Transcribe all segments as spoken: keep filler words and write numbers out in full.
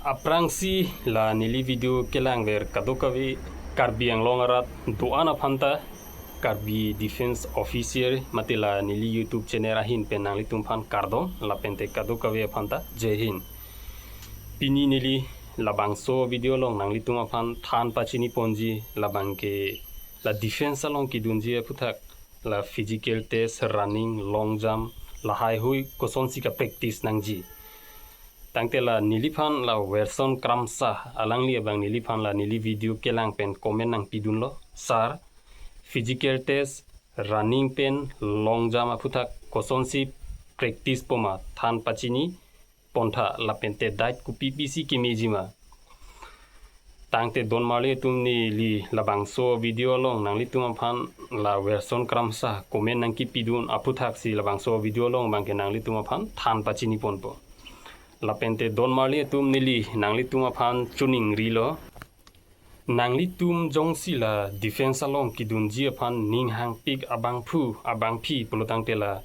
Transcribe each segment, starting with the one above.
Aphrangsi la neli video kelangver kadokave Karbi Anglong arat do-an aphanta, Karbi Defence Officer mate la neli YouTube channel ahin pen nanglitum aphan kardom lapente kadokave aphanta Jai Hind. Pini neli labangso video along nanglitum aphan than pachini ponji labangke la defence along kedunji aphuthak la physical test, running, long jump, lahaihui kosonsi ka-practice nangji. Tangte la neliphan la Werson Kramsa, alangli abang neliphan la neli video kelang pen comment nangpidunlo, "Sir, physical test, running pen long jump aphuthak kosonsi practice poma, than pachini pontha lapente diet kopipisi kemejima." Tangte don marli atum, neli labangso video along nanglitum aphan la Werson Kramsa comment nangkepidun aphuthaksi labangso video along abangke nanglitum aphan than pachini ponpo. Lapente don marli atum, neli nanglitum aphan choningrilo. Nanglitum jongsi la defence along kedunji aphan ning hangpik abangphu abangphi pulotangte la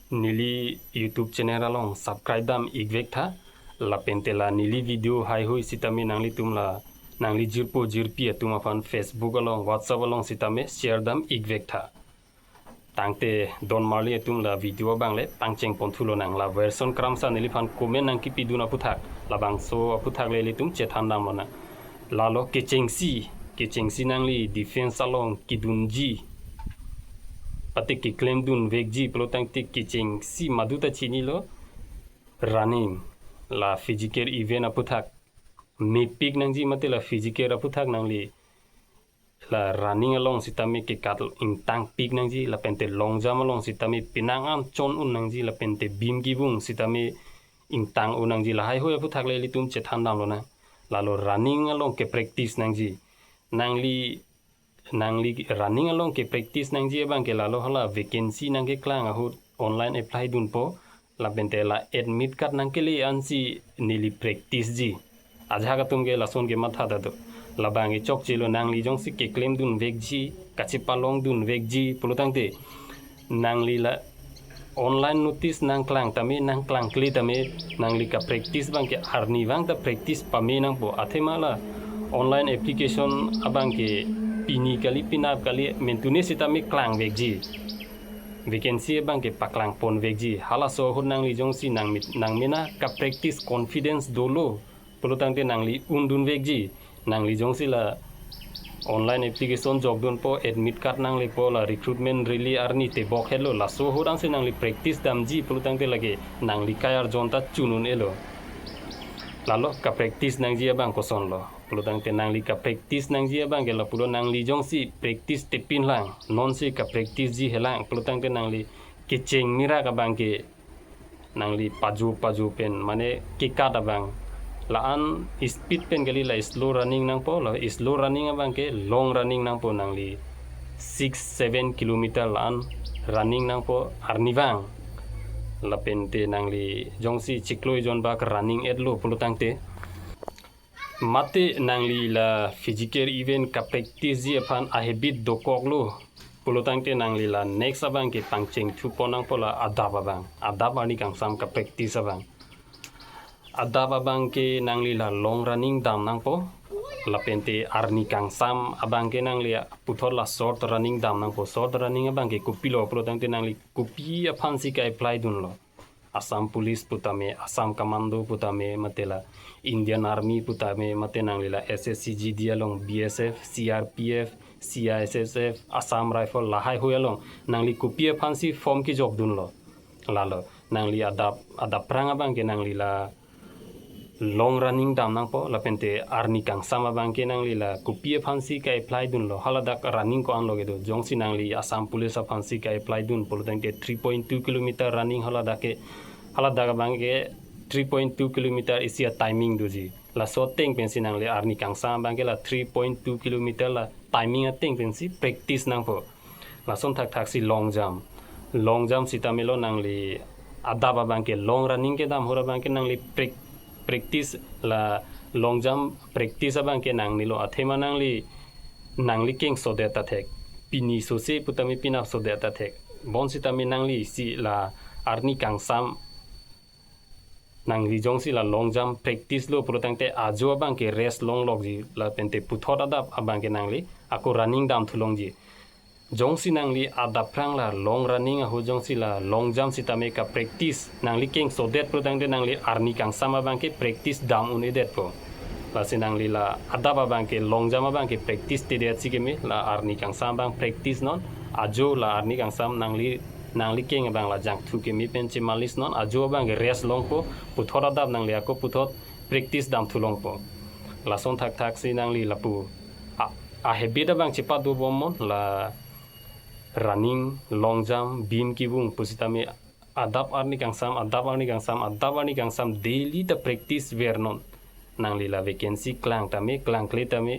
neli YouTube channel along subscribe dam ikvek tha. Lapente la neli video haihui sitame nanglitum la nangli jirpo jirpi atum aphan Facebook along, WhatsApp along sitame share dam ikvek tha. Tangte don marli atum, la video abang le pangcheng ponthu lonang. La Werson Kramsa neliphan comment nangkepidun aphuthak, labangso aphuthak le ilitum chethan dam lonang. Lalo kechengsi, kechengsi nangli defence along kedunji, pati keklem dunvekji pulotangte kechengsi madu ta chinilo, running, la physical event aphuthak mepik nangji mate la physical aphuthak nangli la running along sitame kekat ingtangpik nangji, lapente long jump along sitame penang an chon un nangji, lapente bim kibung sitame ingtang un nangji, lahaihui aphuthak le ilitum chethan dam lonang. Lalo running along ke-practice nangji. Nangli, nangli running along ke-practice nangji abangke lalo hala vacancy nangkeklang ahut online apply dunpo, lapente la admit card nangkele ansi neli practice ji. Ajahak atum ke lason kematha ta do. Labangke chokchelo, nangli jongsi keklem dunvekji, kachepalong dunvekji pulotangte nangli la online notice nangklang tame, nangklangkle tame, nangli ka-practice abangke arnivang ta practice pame nangpo. Athema la online application abangke pini kali, penap kali, mentune sitame klangvekji. Vacancy abangke paklang ponvekji. Halaso ahut nangli jongsi nangmit, nangmena ka-practice confidence dolo pulotangte nangli undunvekji. Nangli jongsi la online application jokdunpo, admit card nanglepo, la recruitment rally arni tebok helo, laso ahut ansi nangli practice damji pulotangte lake nangli kai arjon ta chun un-elo. Lalo ka-practice nangji abang kosonlo pulotangte nangli ka-practice nangji abangke lapulo, nangli jongsi practice tepinlang, nonsi ka-practice ji helang pulotangte nangli kecheng mirak abangke nangli paju paju pen mane kekat abang. La-an speed pen kali, la slow running nangpo, la slow running abangke long running nangpo, nangli six seven kilometer la-an running nangpo arnivang. Lapente nangli jongsi chiklo ejon bak running etlo pulotangte, mate nangli la physical event ka-practice ji aphan a-habit dokoklo pulotangte nangli la next abangke pangcheng thupon nangpo la adap abang, adap arni kangsam ka-practice abang. Adap abangke nangli la long running dam nangpo, lapente arni kangsam abangke nangli puthot la short running dam nangpo. Short running abangke kopilo pulotangte nangli kopi aphansi ka-apply dunlo. Assam Police putame, Assam Commando putame, mate la Indian Army putame, mate nangli la S S C G D along, B S F, C R P F, C I S S F, Assam Rifle, lahaihui along nangli kopi aphansi form kejokdunlo. Lalo nangli adap, adap aphrang abangke nangli la long running dam nangpo, lapente arni kangsam abangke nangli la kopi aphansi ka-apply dunlo, haladak running ko-anlo kedo. Jongsi nangli Assam Police aphansi ka-apply dun pulotangte three point two kilometer running haladak ke, haladak abangke three point two kilometer isi a-timing doji. Laso ateng pensi nangli arni kangsam abangke la three point two kilometer la timing ateng pensi practice nangpo. Lason thakthaksi long jump. Long jump sitamelo nangli adap abangke long running kedam ahut abangke nangli prac-, practice la long jump practice abangke nangnelo, athema nangli, nangli kengsodet ta thek. Pini sose putame penap sodet ta thek. Bonsitame nangli si la arni kangsam nangli jongsi la long jump practice lo pulo tangte ajo abang ke rest longlokji, lapente puthot adap abang ke nangli ako running damthu longji. Jongsi nangli adapprang la long running ahut jongsi la long jump sitame kapractice nangli kengsodet pulo tangte nangli arni kangsam abang ke practice dam un-edetpo. Lasi nangli la adap abang ke long jump abang ke practice tedet si keme, la arni kangsam abang practice non, ajo la arni kangsam nangli nangli keng abang la jangthu keme pen chemalis non, ajo abang ke rest longpo, puthot adap nangli ako puthot practice damthu longpo. Lason thakthak si nangli lapu a, a habit abang chepadobom non, la running, long jump, beam kevung pusitame adap arni kangsam, adap arni kangsam, adap arni kangsam daily ta practice ver non. Nangli la vacancy klang tame, klangkle tame,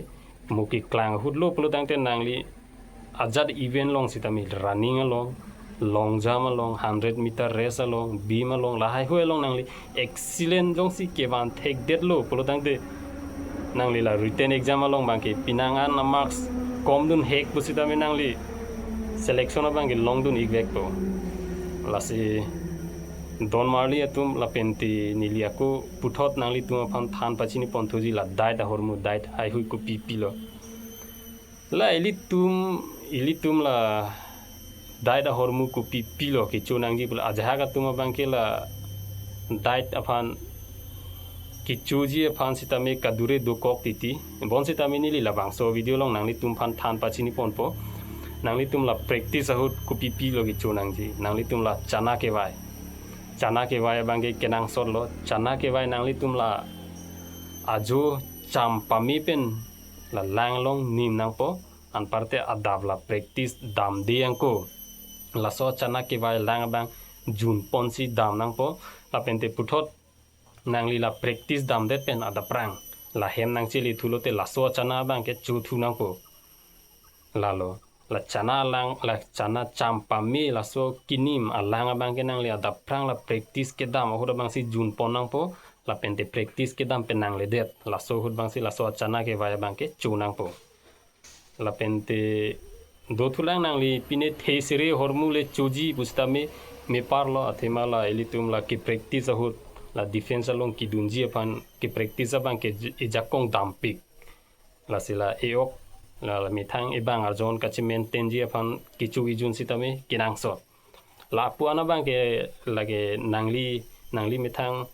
mo keklang ahut lo pulo tangte nangli ajat event along sitame, running along, long jump along, hundred meter race along, beam along, lahai hui along nangli excellent jongsi kevan thekdetlo pulo tangte, nangli la written exam along abang ke penang an a marks komdun hek pusitame nangli selection abang ke longdun-ikvekpo. Lasi don marli atum lapente neli ako puthot nanglitum aphan than pachini ponthuji la diet ahormu, diet haihui kopi pilo. La ilitum, ilitum la diet ahormu kopi pilo kecho nangji pulo, ajahak atum abang ke la diet aphan kechoji aphan sitame kadure dokok titi. Bonsitame neli labangso video along nanglitum aphan than pachini ponpo. Nanglitum la practice ahut kopi pilo kecho nangji. Nanglitum la chana kevai. Chana kevai abang ke kenangsotlo. Chana kevai nanglitum la ajo cham pame pen la lang along nim nangpo. Anparte adap la practice damde angko. Laso chana kevai lang abang junponsi dam nangpo. Lapente puthot nangli la practice damdet pen adapprang la hem nangchele thulote laso chana abang ke chothu nangpo. Lalo, la chana lang, la chana cham pame laso kinim alang abang ke nangli adapprang la practice kedam ahut abangsi junpon nangpo, lapente practice kedam pen nangledet. Laso ahut abangsi laso chana kevai abang ke cho nangpo. Lapente dothulang nangli pine thesere ahormu le choji pusitame meparlo, athema la ilitum la kepractice ahut, la defense along kedunji aphan kepractice abang ke ej-, ejakong dampik. Lasi la e-ok, la, la methang ebang arjon kache-maintainji aphan kecho kejun sitame kenangsot. Lapu-an abang ke lake nangli, nangli methang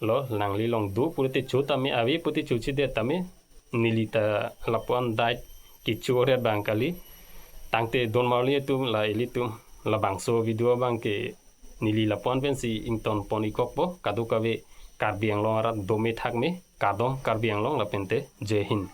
lo, nangli along do pulote cho tame, ave pulote chochedet tame, neli ta lapu-an diet kecho ret abang kali. Tangte don marli atum la ilitum labangso video abang ke neli lapu-an pensi ingtonpon-ikkokpo, kadokave Karbi Anglong arat dome thakme, kardom Karbi Anglong lapente, Jai Hind.